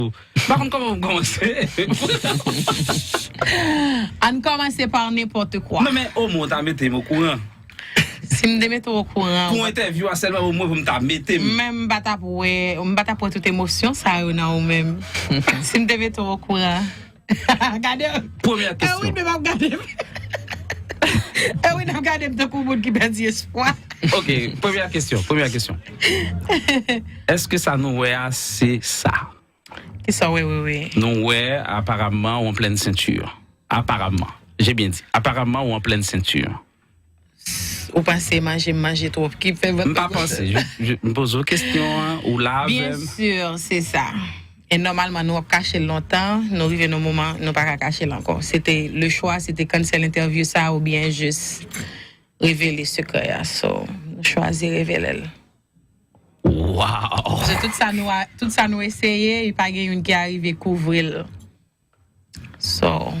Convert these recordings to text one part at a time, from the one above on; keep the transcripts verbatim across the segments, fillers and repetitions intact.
M pa konn kòman pou m kòmanse. Ann kòmanse pa nenpòt kwa. Non, men omwen w ta mete m okouran. Si m te mete w okouran. Pou entèvyou a sèlman, omwen pou m ta mete m. Men m pa t ap wè, m pa t ap wè tout emosyon sa yo nan ou menm. Si m te mete w okouran. Gade. Premyè Eh oui, kesyon. men m ap gade. Eh oui, n ap gade m tankou moun ki pèdi espwa. Ok, premyè kesyon, premyè kesyon. Èske sa nou wè a se sa? Kisa w wè, wi, wi. Nou wè, apparemment, ou an plèn senti. Apparemment. J'ai bien dit. Apparemment, ou an plèn senti. Ou panse manje m manje twòp ki fè vant M pa panse. Je- je- M poze w kesyon an, ou la Bien avè m. sûr, c'est ça. E nòmalman, nou ap kache l lontan, nou rive nan moman, nou pa ka kache l ankò. Se te le choix, se te cancel entèvyou sa oubyen jis revele sekrè a. So, nou chwazi revele l. Wow! Paske tout sa nou a- tout sa nou eseye, li pa gen youn ki arive kouvri l. So,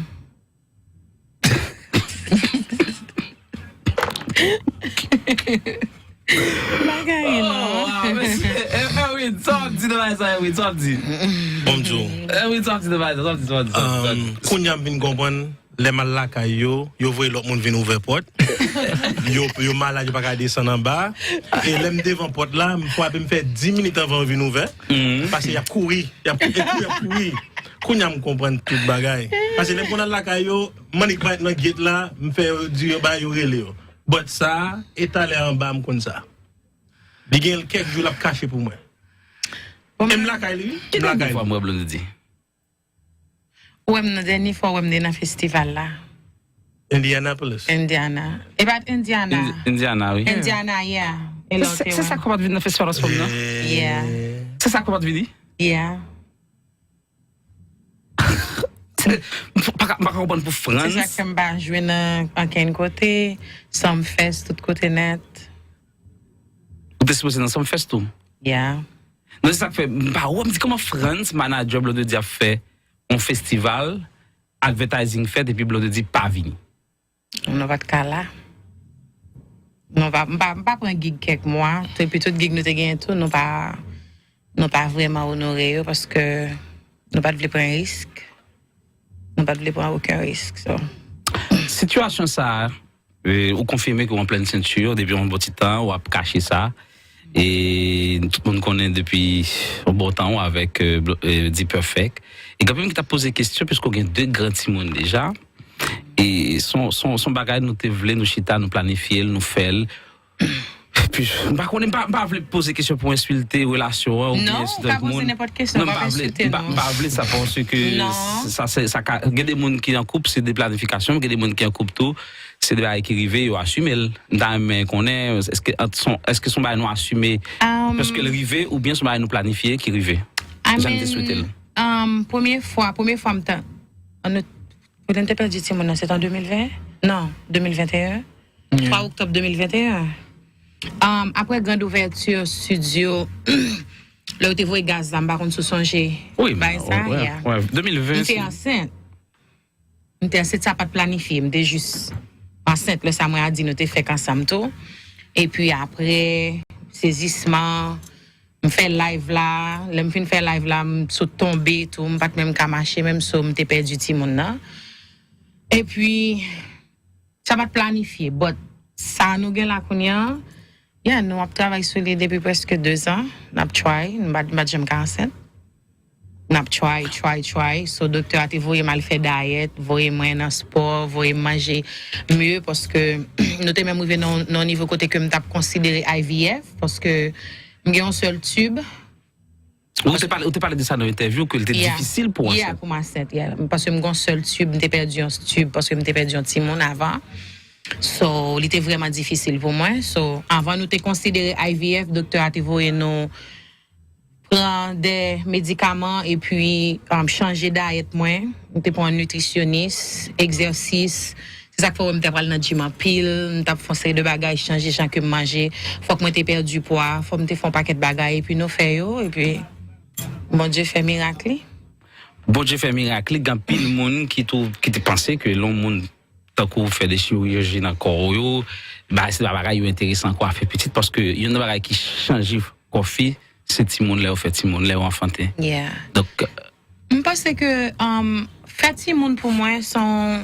bagay Oh, non. wow, mesye. Eh, Erwin, sa w ap di nan bagay sa, Erwin, sa w ap di? Bon, m di w. Erwin, sa w ap di nan bagay sa, sa w ap di, sa w ap di, sa w ap di? Um, kounye a m vin konprann, lè m al lakay yo, yo voye lòt moun vin ouvè pòt. Yo, yo malad, yo pa ka desann anba. E lè m devan pòt la, m frape, m fè dis minit anvan yo vin ouvè. Paske y ap kouri, y ap kouri, y ap kouri. Kounye a m konprann tout bagay. Paske lè m konn al lakay yo, m annik parèt nan get la, m fè yo di yo ba yo rele yo. But sa, e talè anba m konn sa. Li gen kèk jou l ap kache pou mwen. E m lakay li, wi. M Ki dènye lakay fwa li. M wè Blondedy? Ou wè m nan dènye fwa, ou wè m te nan festival la. Indianapolis. Indiana. E pa t Indiana. Indi- Indiana, wi. Indiana, yeah. E lè w Se te se sa wè. k ap vin nan festival an se moman nan? Yeah. Se sa k ap vini? Yeah. M pa ka m pa ka konprann pou Se sa Frantz. Ke m pa jwe nan ankenn kote. Sumfest, tout kote nèt. Ou te sipoze nan Sumfest tou? Yeah. Non, se sa k fè, m pa wè, m di kòman Frantz, manager Blondedy ap fè yon festival, advertising fèt, epi Blondedy pa vini. Nou pa t ka la. Nou pa, m pa, m pa pran gig kèk mwa. Epi tout gig nou te genyen tou, nou pa, nou pa vrèman onore yo paske nou pa t vle pran risk. Nou pa t vle pran okenn risk. So. Sitiyasyon sa a, e, ou konfime ke w an plèn senti, depi yon bon ti tan, w ap kache sa. E tout moun konnen depi yon bon tan w avèk e, Blo- e, D-Perfect. E gen anpil moun ki t ap poze kesyon, piske w gen de gran timoun deja. E son, son, son bagay nou te vle, nou chita, nou planifye l, nou fè l. Epi, m pa konnen, m pa, m pa vle poze kesyon pou ensilte relasyon an oubyen Non, ou ensilte ka lòt moun. poze nenpòt kesyon, Non, m pa pa vle, ensilte, m pa, non. M pa vle sa paske Non. sa, se, sa ka, gen de moun ki an koup, se de planifikasyon, gen de moun ki an koup tou, se de bagay ki rive, yo asime l. M ta renmen konnen, èske, ant son, èske son bagay nou asime Um, paske l rive oubyen son bagay nou planifye ki rive? I Jan m te swete l. Um, premye fwa, premye fwa m te, an nou, pou nou te pèdi timoun nan, se te an de mil ven? Non, de mil venteyen. Twa oktòb de mil venteyen. Um, apre grand ouvèti studio, lè yo te voye gaz la, m pa konn si w sonje. Wi, Bay sa, wè, yeah. Wè, de mil ven. M te ansent. M te ansent, sa pa t planifye. M te jis ansent lè sa mwen a di nou te fèk ansanm tou. Epi apre, sezisman, m fè live la. Lè m fin fè live la, m sot tonbe tou. M pa t menm ka mache menm, so m te pèdi timoun nan. Epi, sa pa t planifye. But, sa nou gen la kounye a, yeah, nou ap travay sou li depi prèske de zan. N ap try. M pa t m pa t janm ka ansent. N ap try, try, try. So, doktè a te voye m al fè dayèt, voye mwen nan spò, voye m manje mye, paske nou te menm rive nan nan yon nivo kote ke m t ap konsidere I V F, paske m gen yon sèl tib. Ou te pale, ou te pale de sa nan entèvyou, ke l te Yeah. difisil pou w Yeah, ansent. Pou m ansent, yeah. Paske m gen yon sèl tib, m te pèdi yon tib, paske m te pèdi yon timoun avan. So, li te vrèman difisil pou mwen. So, avan nou te konsidere I V F, doktè a te voye nou pran de medikaman epi um, chanje dayèt mwen. M te pran nitrisyonis, egzèsis. Se sa k fè w wè m te pral nan gym anpil. M t ap fè yon seri de bagay, chanje jan ke m manje. Fòk mwen te pèdi pwa, fòk m te fè yon pakèt bagay. Epi nou fè yo, epi Bondye fè mirak li. Bondye fè mirak li, gen anpil moun ki tou, ki te panse ke lè yon moun tankou fè de chiriji nan kò yo, ba, se pa bagay yo enteresan ankò a fè pitit, paske youn nan bagay ki chanje kò fi, se timoun lè yo fè timoun, lè yo anfante. Yeah. Donk, Panse ke um, fè timoun pou mwen se yon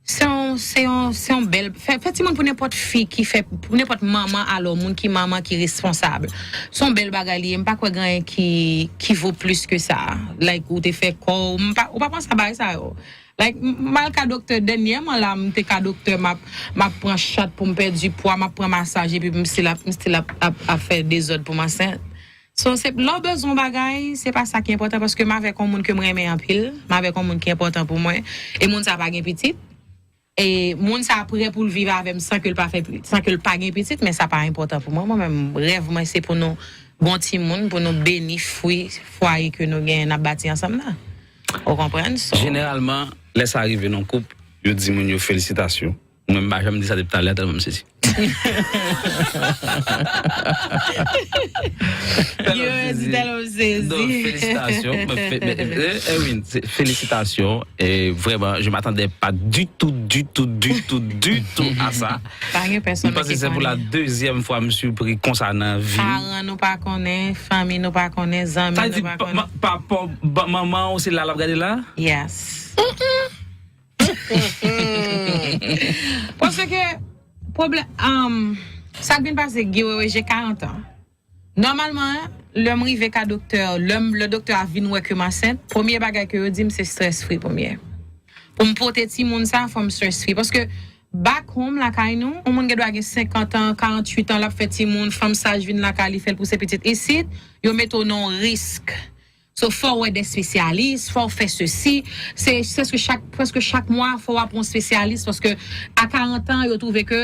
se yon se yon se yon bèl fè, fè timoun pou nenpòt fi ki fè pou nenpòt manman, alò moun ki manman ki responsab. Se yon bèl bagay li ye, m pa kwè gen anyen ki ki vo plis ke sa. Like ou te fè kò w, m pa ou pa panse a bagay sa yo. Like m al ka doktè dènyèman la, m te ka doktè, m ap m ap pran chat pou m pèdi pwa, m ap pran masaj epi m still ap m still ap ap ap fè dezòd pou m ansent. So se lè w bezwen yon bagay, se pa sa ki enpòtan paske m avèk yon moun ke m renmen anpil, m avèk yon moun ki enpòtan pou mwen, e moun sa pa gen pitit. E moun sa prè pou l viv avè m san ke l pa fè san ke l pa gen pitit, men sa pa enpòtan pou mwen. Mwen menm rèv mwen se pou nou gon timoun, pou nou beni fwi fwaye ke nou genyen n ap bati ansanm nan. Ou konprann? So, Jeneralman, lè sa rive nan koup, yo di moun yo felisitasyon. Mwen m pa janm di sa depi talè tèlman m sezi. Yo resi tèlman m sezi. Felisitasyon. Erwin, felisitasyon. Vraiment, je m'attendais pas du tout, du tout, du tout, du tout à ça. Pa gen pèsonn ki konnen. Dezyèm fwa m sipri konsa nan vi m. Paran nou pa konnen, fanmi nou pa konnen, zanmi nou pa konnen. Papa, manman ou se la l ap gade la? Yes. Paske pwoblèm, um, sa k vin pase Guy Wewe, j'ai quarante ans. Nòmalman, lè m rive ka doktè, lè m lè doktè a vin wè ke m ansent, premye bagay ke yo di m se stress free pou m ye. Pou m pote timoun sa, fò m stress free. Paske back home lakay nou, yon moun gen dwa gen senkant an, karanntuit an, l ap fè timoun, fanm saj vin lakay li, fè l pouse pitit. Isit, yo mete w nan yon risk. So fò w wè de spesyalis, fò w fè sesi. Se prèske chak prèske chak mwa fò w ap wè yon spesyalis paske a karant an yo twouve ke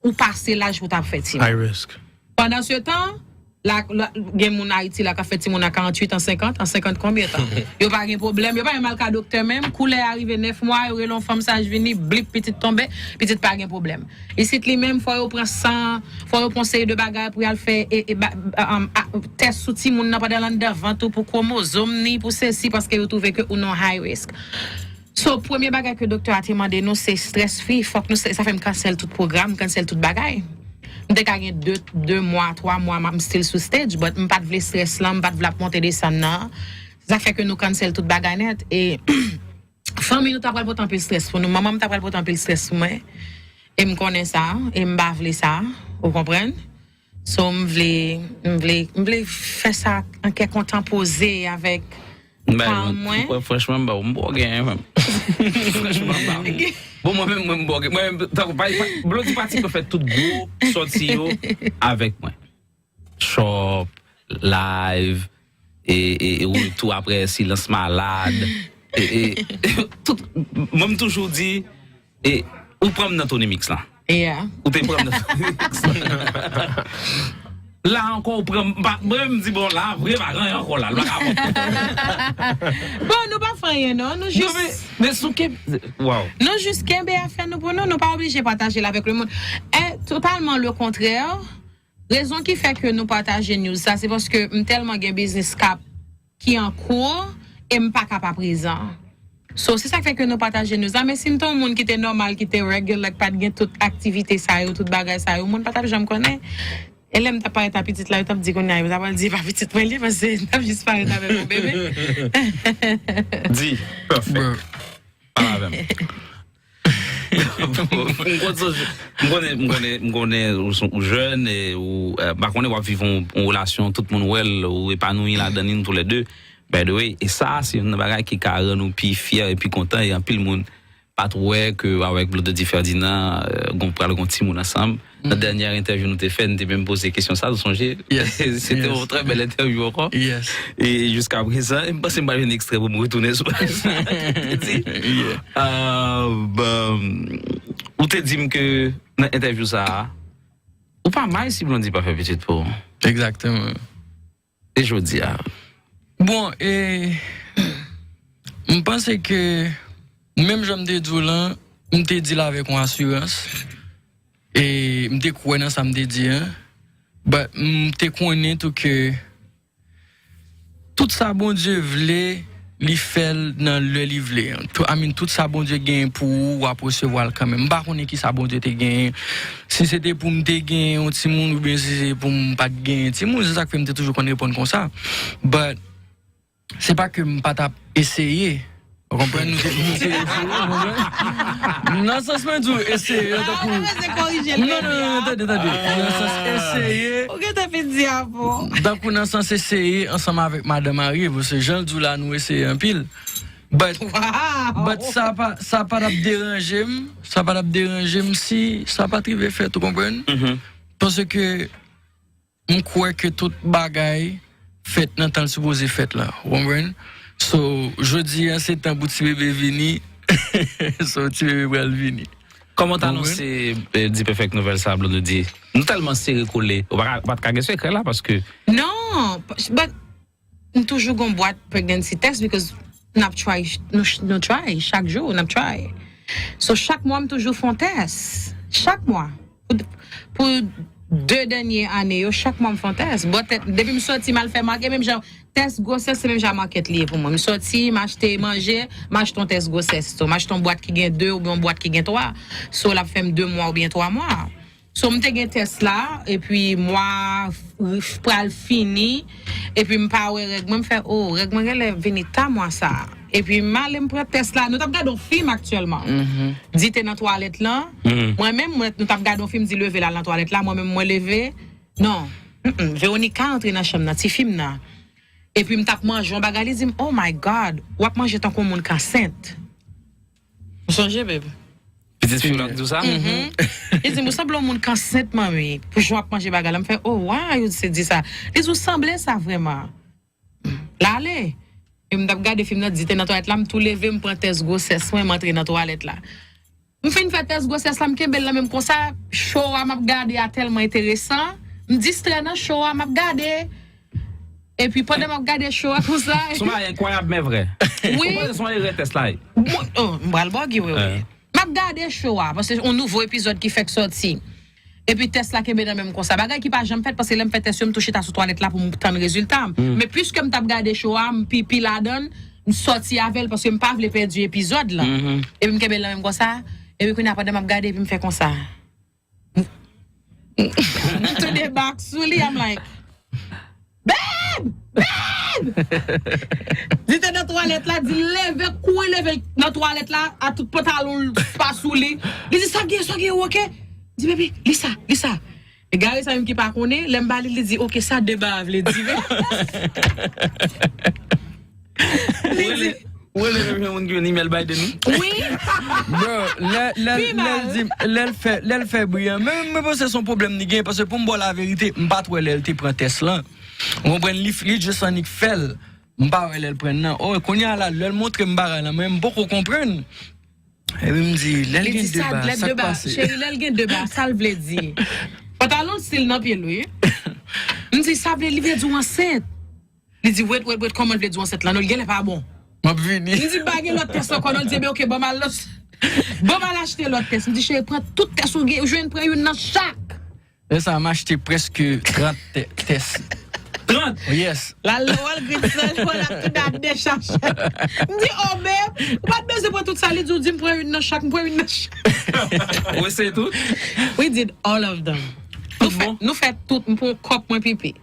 ou pase laj pou w ta fè timoun. High risk. Pandan se tan, la, la, gen moun Ayiti la k ap fè timoun a karanntuit an, senkant an, senkant konbyen tan? Yo pa gen pwoblèm, yo pa menm al ka doktè menm, kou lè a rive nèf mwa, yo rele yon fanm saj vini, blip, pitit tonbe, pitit pa gen pwoblèm. Isit li menm, fò yo pran san, fò yo pran seri de bagay pou y al fè e, e, ba- um, a- tès sou timoun nan pandan l anndan vant ou pou kwomozòm ni pou sesi paske yo twouve ke ou nan high risk. So, premye bagay ke doktè a te mande nou se stress free, fòk nou sa fè m cancel tout pwogram, cancel tout bagay. M te ka gen de, de mwa, twa mwa m still sou stage, but m pa t vle stress lan, m pa t vle ap monte desann nan. Sa fè ke nou cancel tout bagay nèt e fanmi nou ta pral pote anpil stress pou nou, manman m ta pral pote anpil stress pou mwen. E m konnen sa, e m pa vle sa, ou konprann? So m vle, m vle, m vle fè sa an kè kontan poze avèk pa mwen. Franchman, m ba ou, m ba w genyen menm. Franchman, m ba ou. Bon, mwen menm, mwen, m ba w genyen. Mwen menm, tankou, pa, pa, Blondedy pati pou fè tout gwo sòti yo avèk mwen. Shop, live, e, e, e retou apre silans malad. E, e, tout, mwen, m toujou di, e, ou pran m nan Tony Mix lan. Yeah. Ou te pran m nan Tony Mix lan. La ankò, ou pran m, pa- mwen, m di, bon, la, vre, pa gen anyen ankò la. L pa ka bon. Bon, nou pa fè anyen, non. Nou jis, Men sou ke, waw. Nou jis kenbe afè nou pou nou. Nou pa oblije pataje l avèk lemonn. E totalman le kontrè. Rezon ki fè ke nou pataje news sa, se paske m tèlman gen biznis k ap ki an kou e m pa ka pa prezan. So, se sa k fè ke nou pataje news la. Men si m te yon moun ki te nòmal, ki te regular, k pa t gen tout aktivite sa yo, tout bagay sa yo, moun pa t ap janm konnen. E lè m t ap parèt a pitit la, yo t ap di kounye a, yo ta pral di e pa pitit mwen li, paske m t ap jis parèt avèk yon bebe. Di, pèfè. Pale avè m. M konn sonje- m konnen, m konnen, m konnen ou son- ou jèn e ou eh, m pa konnen w ap viv yon yon relasyon tout moun wè l ou epanouyi ladan li nou toulède. By the way, e sa se youn nan bagay ki ka rann ou pi fyè e pi kontan e anpil moun pa t wè ke avèk Blondedy Ferdinand eh, gon pral gon timoun ansanm. Nan dènyè entèvyou nou te fè, nou te menm poze kesyon sa, ou sonje? Yes, Se te yes. Yon trè bèl entèvyou ankò. Yes. E jiska prezan, e m panse m pa jwenn ekstrè pou m retounen sou bagay sa. Te di, Yeah. ah, bon, ou te di m ke nan entèvyou sa a, ou pa mal si Blondedy pa fè pitit pou ou. Egzakteman. E jodi a? Bon, e, m panse ke, menm jan m te di w lan, m te di l avèk yon asirans. E m te kwè nan sa m te di an. But m te konnen tou ke tout sa Bondye vle, li fè l nan lè li vle an. Tou- I mean, tout sa Bondye genyen pou ou, w ap resevwa l kanmenm. M pa konnen ki sa Bondye te genyen. Si se te pou m te genyen yon timoun oubyen si se pou m pa t genyen timoun, se sa k fè m te toujou konn reponn konsa. But se pa ke m pa t ap eseye. Ou konprann? Nou te, nou te eseye, ou konprann? Nan sans mwen di w eseye, tankou... Non, non, non, non, tande, tande. Nan sans eseye. Ou gentan fin di a bon. Tankou nan sans eseye ansanm avèk madanm Marie, paske jan l di w la, nou eseye anpil. But, but sa pa, sa pa t ap deranje m, sa pa t ap deranje m si sa pa t rive fèt, ou konprann? Paske m kwè ke tout bagay fèt nan tan l sipoze fèt la, ou konprann? So, jodi a, se tan pou ti bebe vini. So, ti bebe pral vini. Kòman w t anonse, eh, D-Perfect nouvèl sa, Blondedy? Nou tèlman sere kole, ou pa ka, ou pa t ka gen sekrè la, paske... Non, but m toujou gon bwat pregnancy test because n ap try, nou, nou try, chak jou n ap try. So, chak mwa m toujou fè yon test. Chak mwa. Pou, pou de dènye ane yo, chak mwa m fè yon test. But, depi m soti, m al fè make, menm jan, test gwosès, se menm jan market li ye pou mwen. M soti, m achte manje, m achte yon test gwosès. So, m achte yon bwat ki gen de oubyen yon bwat ki gen twa. So, l ap fè m de mwa oubyen twa mwa. So, m te gen test la, epi mwa f- pral fini, epi m pa wè règ mwen, m fè, oh, règ mwen genlè vini ta mwa sa. Epi m ale, m pran test la. Nou t ap gade yon fim aktyèlman. Di te nan twalèt lan. Mwen menm, mwen, nou t ap gade yon fim, di leve l al nan twalèt la. Mwen menm, mwen leve. Non. Mm-mm. Veronica antre nan chanm nan, ti fi m nan. Epi m t ap manje yon bagay, li di m, "Oh my God, w ap manje tankou yon moun k ansent." Ou sonje, babe? Pitit fi w la k di w sa? Li di m, "Ou sanble yon moun k ansent, manmi, pou jan w ap manje bagay la." M fè, "Oh, why you say di sa?" Li di, "Ou sanble sa vrèman." L ale. E m t ap gade fim nan, di te nan twalèt la, m tou leve, m pran tès gwosès mwen, m antre nan twalèt la. M fin fè tès gwosès la, m kenbe l nan men m konsa, show a m ap gade a tèlman enteresan, m distrè nan show a, m ap gade. Epi pandan m ap gade show a konsa, se yon bagay enkwayab, men vrè. Wi. Ou panse se yon erè tès la ye? Bon, oh, m pral bògè, wi, wi. M ap gade show a, paske yon nouvo epizòd ki fèk sòti. Epi tès la kenbe nan men m konsa. Bagay ki pa janm fèt, paske lè m fè tès yo, m tou chita sou twalèt la pou m tann rezilta m. Men piske m t ap gade show a, m pipi ladan l, m sòti avè l, paske m pa vle pèdi epizòd la. Epi m kenbe l nan men m konsa. Epi kounye a, pandan m ap gade, epi m fè konsa. M tounen bak sou li, I'm like, "Babe! Babe!" Li te nan twalèt la, di l leve, kouri leve nan twalèt la, a tout pantalon l pa sou li. Li di, "Sa gen, sa gen, ou oke?" Di, "Baby, li sa, li sa." Egare sa menm ki pa konnen, lè m ba li, li di, "Oke, sa de ba a vle di, baby?" Li di, Ou rele menm jan moun ki jwenn imèl Biden wi. Wi. Bro, lè, lè, lè l di, lè l fè, lè l fè bri an, men mwen panse se yon pwoblèm li gen, paske pou m ba w laverite, m pa t wè lè l te pran tès lan. Ou konprann, li, li just annik fè l. M pa wè lè l pran nan. Oh, kounye a la, lè l montre m bagay lan, mwen, m poko konprann. Epi m di, lè l gen de ba, sa k pase? Cheri, lè l gen de ba, sa l vle di? Pantalon l stil nan pye l, wi. M di, sa vle, li vle di w ansent. Li di, "Wait, wait, wait, kòman l vle di w ansent la? Non, l genlè pa bon." M ap vini. M di, "Pa gen lòt tès ankò, non?" Li di, "Ebyen, oke, ban m al lòt. Ban m al achte lòt tès." M di, "Cheri, pran tout tès ou gen, ou jwenn, pran youn nan chak." Lè sa a, m achte prèske trant tè- tès. Trant? Oh, yes. L al nan Walgreens lan, li wè l ap tounen ap dechache. M di, "Oh, babe, ou pa t bezwen pran tout sa." Li di, "Ou di m pran youn nan chak, m pran youn nan chak." Ou eseye tout? We did all of them. Nou fè, nou fè tout, m pran kòp mwen pipi.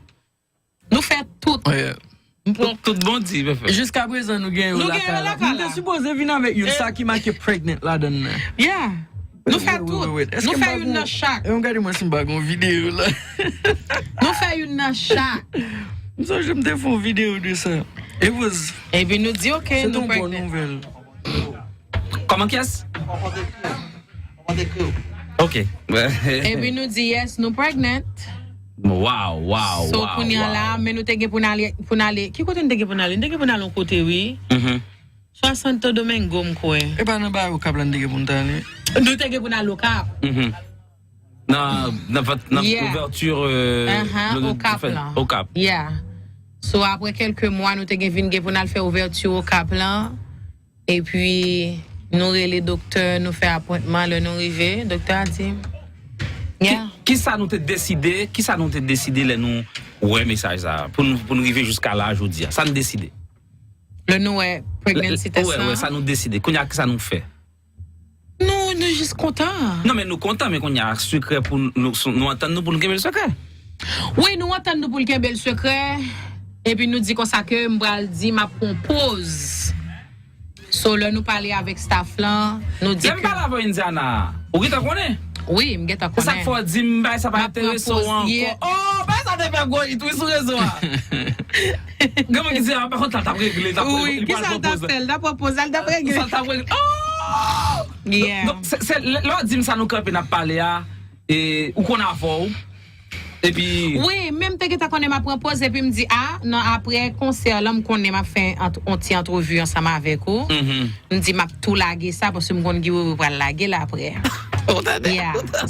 Nou fè tout. Oh, yeah. M pran tout bon di, men fè. Jiskaprezan, nou gen yo lakay la. M te sipoze vin avèk youn, sa ki make pregnant ladan nan. Yeah. Nou fè tout. Nou fè youn nan chak. E m gade mwen si m pa gen yon videyo la. Nou fè youn nan chak. M sonje m te fè yon videyo de sa. It was... Epi nou di, "Oke, nou pregnant." Se yon bon nouvèl. Kòman, kiyès? Ok. Epi nou di, "Yes, nou pregnant." Wow, wow. So, kounye a la, men nou te gen pou n ale, pou n ale. Ki kote nou te gen pou n ale? Nou te gen pou n ale yon kote, wi. Santo Domingo, m kwè. E pa nan Bayo Kap la nou te gen pou n t ale? Nou te gen pou n ale Okap. Nan, nan, nan ouvèti, euh, Okap la. Okap. Yeah. So, apre kèlke mwa, nou te gen vin gen pou n al fè ouvèti Okap la. Epi, nou rele doktè, nou fè apwentman, lè nou rive, doktè a di, yeah. Ki, kisa nou te deside, kisa nou te deside lè nou wè mesaj sa a, pou nou, pou nou rive jiska la, jodi a? Sa nou deside? Lè nou wè pregnancy test la? Wè, wè, sa nou deside. Kounye a, kisa nou fè? Nou, nou jis kontan. Non, men nou kontan, men kounye a, sekrè pou nou, nou antann nou pou nou kenbe l sekrè. Wi, nou antann nou pou l kenbe l sekrè. Epi nou di konsa ke m pral di m ap pran poz. So, lè nou pale avèk staff lan, nou di Lè m pale avè Indiana, ou gentan konnen? Wi, m gentan Se sa k konnen. fè w di m bay sa pa M ap pran enterese w poz, ankò. yeah. Oh, bay sa te fè gwo hit wi sou rezo a. Gen moun ki di, ah, pa kont la t ap regle, l t ap Wi, li ki pral sa l pran t ap poz. fè? L t ap pran poz, l t ap regle. Sa l t ap regle. Oh! Yeah. Donk, se, se, lè lè w di m sa nou kanpe n ap pale a, e, ou konn avè w. Epi, Wi, men m te gentan konnen m ap pran poz, epi m di, ah, nan, apre konsè lan, m konnen m ap fè ant- yon ti antrevi ansanm avèk ou. mhm. M di, m ap tou lage sa, paske m konn Guy Wewe pral lage l apre. Ou tande? Yeah. Ou tande?